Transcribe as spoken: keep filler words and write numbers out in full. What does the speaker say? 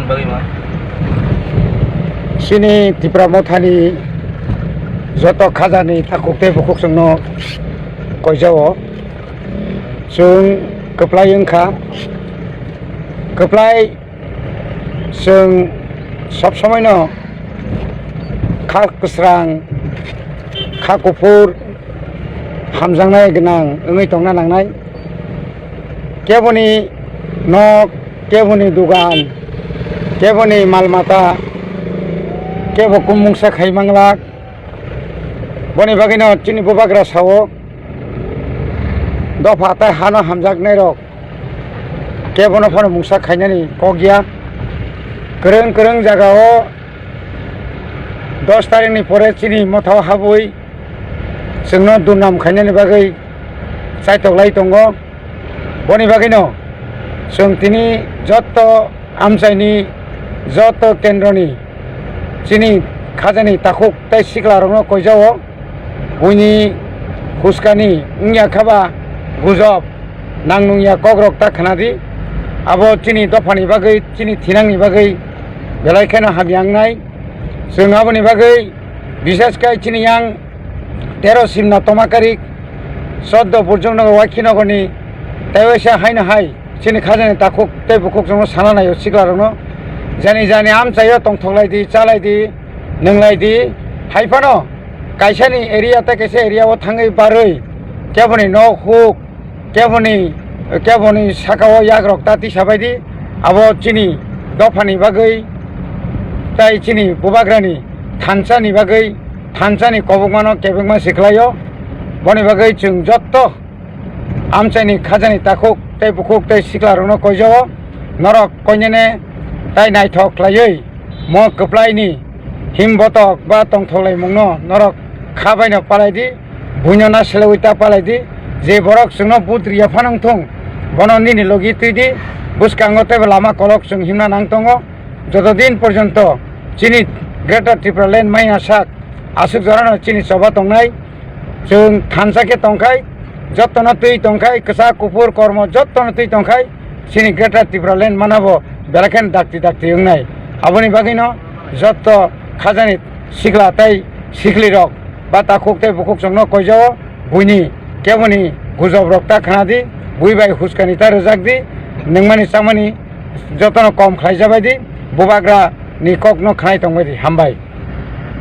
Bagwi ma. Chini Tipra Mothani joto khajani takhuk tei bukhuk chwngno koijao. Chwng kwplai wngkha. Kwplai chwng sob somoino kha kwsrang, kha kuphur, hamjaknai gwnang wngwi tongna nangnai. Keboni nok, keboni dogan, keboni mal mata, kebo kum mungsa khai manglak. Boni bagwino chini bubagra sao, dopha tei hano hamjaknairok kebono phano mungsa khainani kok ya. Kwrwng kwrwng jagao dos tarikni pore chini mothao habwi chwngno durnam khainani bagwi chaitoklai tongo. Boni bagwino chwng tini joto amchaini, joto kendroni chini khajani takhuk tei siklarokno koijao. Buini huskani wngya khaba gujob nang nungya kokrok ta khna di. Abo chini dophani bagwi, chini thinangni bagwi belai kheno hamya wngnai. Chwng aboni bagwi bishesh kai chini yang tero Simna Tomakarik, soddo Burjongnagar Waikhinogorni tei waisa haino hai chini khajani takhuk tei bukhuk chwngno sana naio siklarokno. Jani jani amchaio tongthoklai di, chalai di, nwnglai di. Hai phano kaisani area tei kaisa area o thangwi barwi keboni nok huk, keboni, keboni sakao yagrok ta tisa bai di. Abo chini dophani bagwi tei chini bubagrani thansani bagwi, thansani kobokmano kebengma siklaio. Boni bagwi chwng jotto amchaini khajani takhuk tei bukhuk tei siklarokno koijao. Norok koinene tai naithok khlaiwi mo kwplaini him botok ba tongthoklaimungno norok kha baino palai di, buino na selewi ta palai di. Je borok chwngno vote riya phano wng thung, bono nini logi twi di, bwskango teibo lama kolok chwng himna nang tongo. Joto din porjonto chini Greater Tripura Land maya sak aswk jorano chini choba tongnai, chwng thansa khe tongkhai, jotono twi tongkhai, kwchak kuphur kormo jotono twi tongkhai, chini Greater Tripura Land manabo belai kheno dakti dakti wngnai. Aboni bagwino joto khajani sikla tei siklirok ba takhuk tei bukhuk chwngno koijao, buini keboni gujobrok ta khna di, bui bai huskani ta rwjak di, nungmani chamani jotono kom khlai jabai di, bubagra ni kokno khnai tongbai di. Hambai.